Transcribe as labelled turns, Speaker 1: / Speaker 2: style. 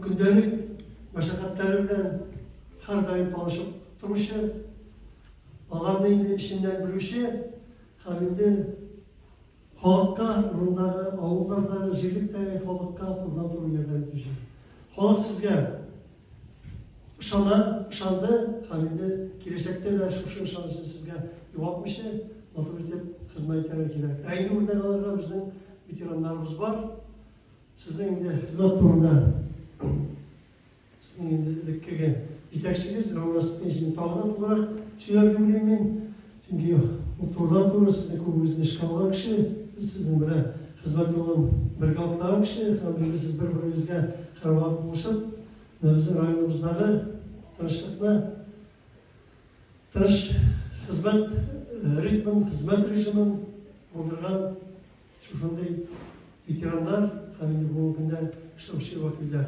Speaker 1: көндәлек мәшәкатьләре белән һәрдаим танышып торучы, аларны инде эченнән белүче һәм инде халыкка, урындагы, авыллардагы, җирлектәге халыкка турыдан-туры ярдәм итүче. Халык сезгә ышана, ышанды һәм инде киләчәктә дә шушы ышанычны сезгә югалтмыйча, матур итеп хезмәт итәргә кирәк. Ә инде үрнәк алырга безнең ветераннарыбыз бар. Сезнең инде хезмәт турында сезнең инде элеккеге җитәкчегез Равил Асетдиновичны тагы да тулырак сөйләргә уйлыйм мин. Чөнки ул турыдан-туры сезне күбегезне эшкә алган кеше, без сезнең белән хезмәт юлын бергә атлаган кеше һәм инде сез бер-берегезгә һәрвакыт булышып, менә безнең районыбыздагы тынычлыкны, тыныч хезмәт ритмын, хезмәт режимын булдырган шушындый ветераннар һәм инде бүгенге көндә эшләүче вәкилләр.